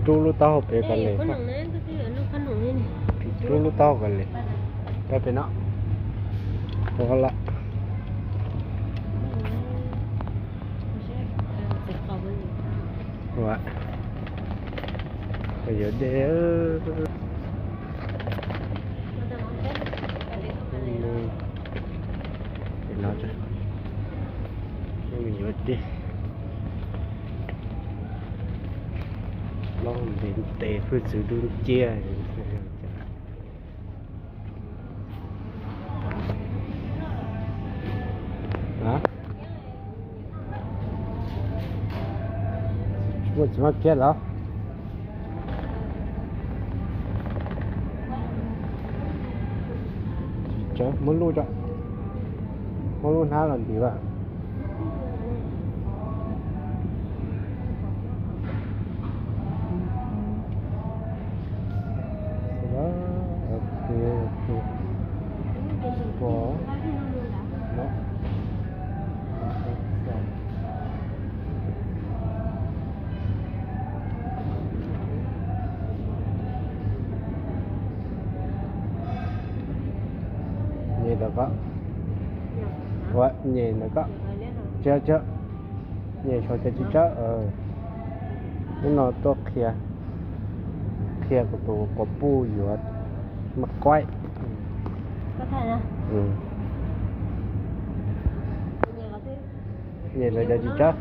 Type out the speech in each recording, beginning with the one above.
Rub lub taub hau pem kom li. Rub lub taub hau kom li. Peb pem no. Ua lawm. Yuav dej. Pem no, yuav dej. Plaub ntev ntev, hwj txwv dub nciab. Muaj tsis muaj kiag los? Muab lub, muab lub hnab los ntim vas. Nyem ntawm ko. Ua nyem ntawm ko. Tsis, tsis, nyem saum cov txiv tsawb. Hnub no tuaj qhia, qhia kuv tus quas puj yuav maj qaib. Nyem ntawm cov txiv tsawb.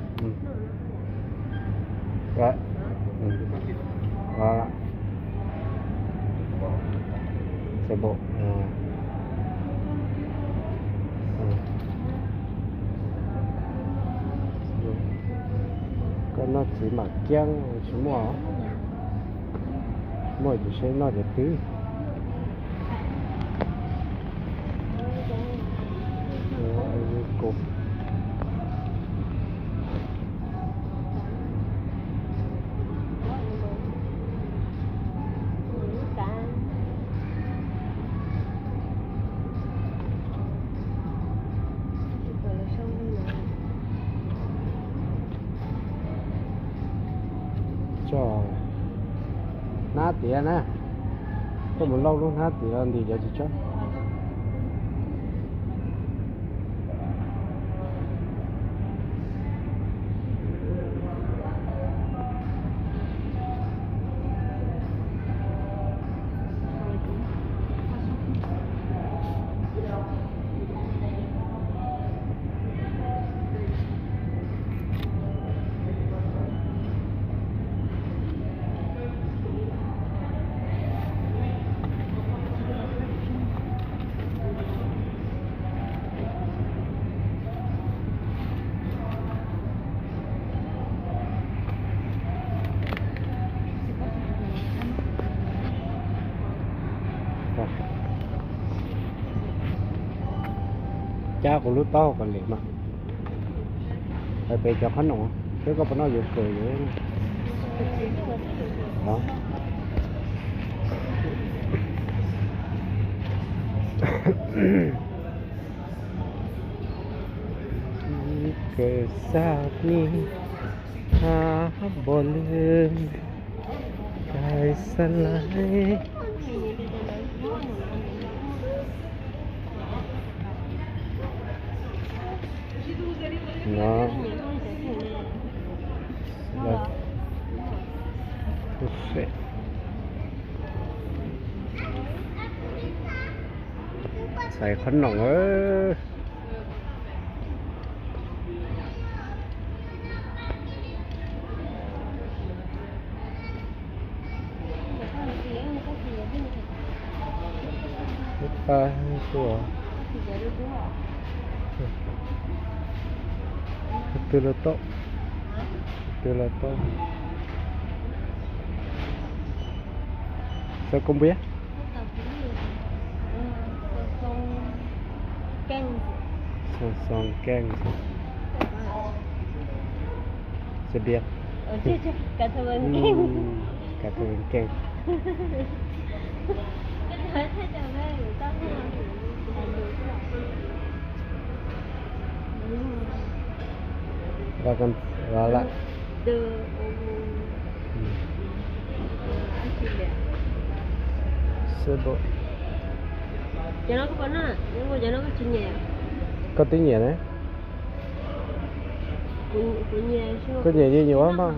Koj noj txiv mam kiab tsis muaj, muaj ces seb noj ces twb. Tso hnab tiav na, koj mus lauj lub hnab tiav los ntim cov txiv tsawb. Cab kuv lub taub hau kom lem mas. Hais pem cov qhob noom, seb koj puas noj yuav kawm yuav. Kawm xab ni ha bo lw kai xab laib. No, ntxhais qhob noom. Tus twg los tau, tus twg los tau. Xav koj npiab. Xoo xoo keej. Xav npiab. Tus nkeeg. Koj twb nyiam ne. Koj nyiam yeej yuav mas.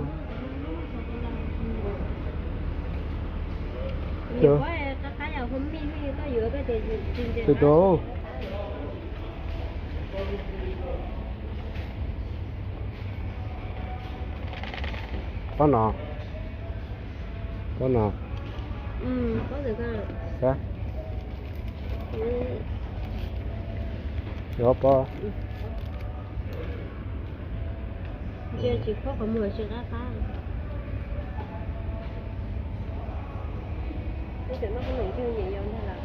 Tus tus. Pob no. Pob no. Pob. Yuav pob. Tsis khuab qhov muag tsis qab qab. Tej tseem noj qhob noom cwg nyiam yau ntag lawm.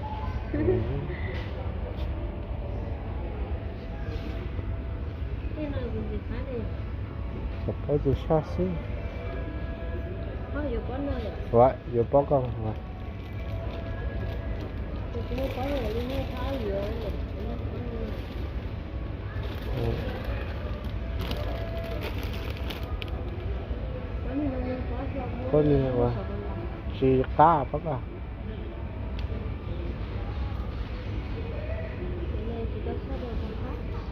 Tej no kuv ntxim qab li. Xav paub tus sab xwb. Ua yuav paub koj. Pob ni ua tsis qab pob koj.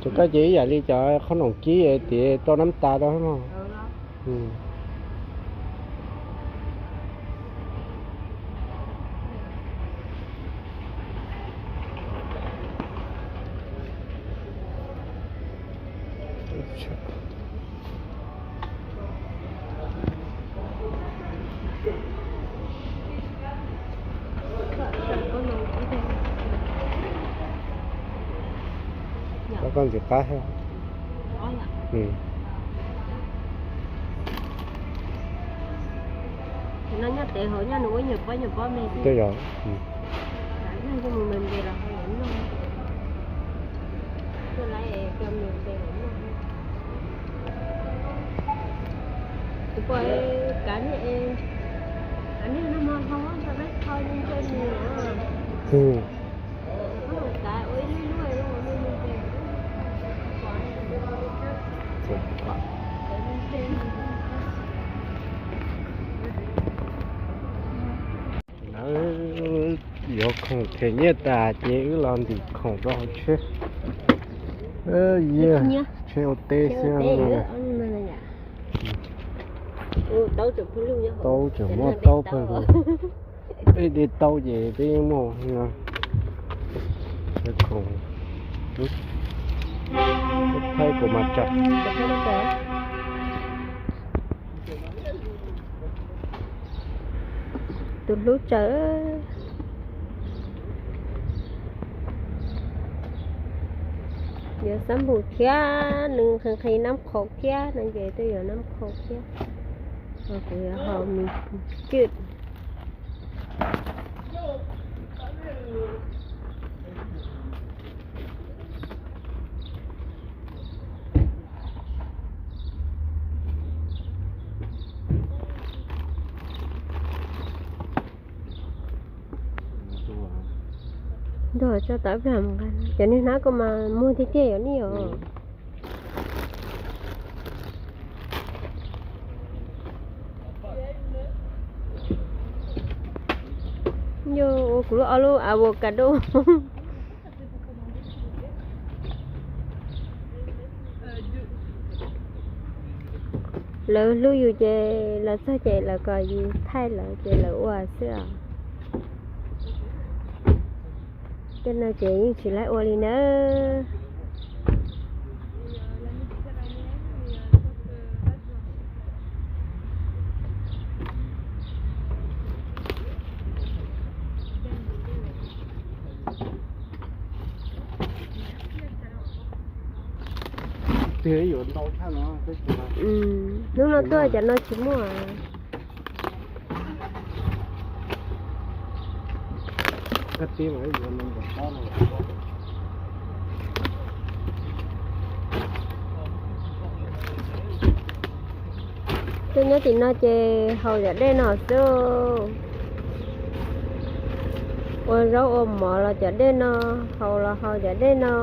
Cov koj ces ib yam li cov qhob noom kib tias rau nab tas rau no. Koj ntxim qab thiab. Tej yog. Lawv yuav khoom them nyiaj tas ces wb los ntim khoom rau hauv tsheb. Tsheb ua teb xwb. Taub tseem muaj taub pawg lug. Peb de taub ces peb yeej muaj no. Thaib kuv mas tsa. Tus hlub tsaws. Yuav xab npum thiab, nws nqhis nqhis nab qhaus thiab no ces twb yuav nab qhaus thiab. Kuv yuav haus mis cwj. Nrog tso tawv plag mus nqa, cov niag hnab ko mas muag tiag tiag yom nej os. Yog ua kuv lub ob lub avocado. Lawv hlub yus ces lawv txog ces lawv kom yus thaij lawv ces lawv ua xwb os. Tej no ces yeej tsis laib ua li nawb. Hnub no tuaj cov no tsis muaj. Tuaj nyob tim no ces haus cov dej no xwb. Ua zaub ua mov los cov dej no, haus los haus cov dej no.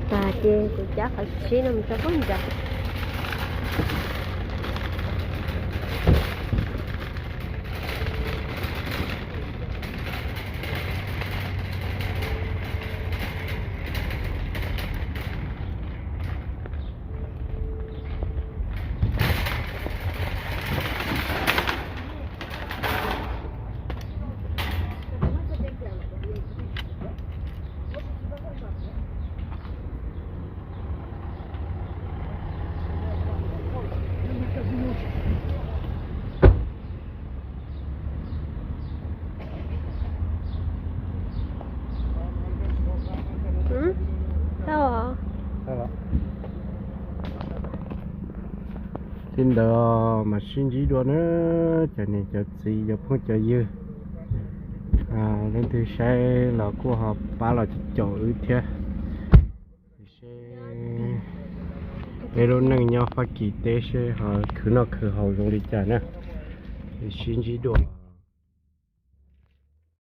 Tag ces kuv cab qhov sib no mus rau pem ntsa. Tau. Li ntawd mas sib ntsib dua na, cov niam cov txiv cov phooj cov ywg, leej twg saib los kuj ho pab los caum wb thiab. Seb peb lub neej nyob Fab Kis teb seb ho khwv noj khwv haus zoo li cas na. Sib ntsib dua.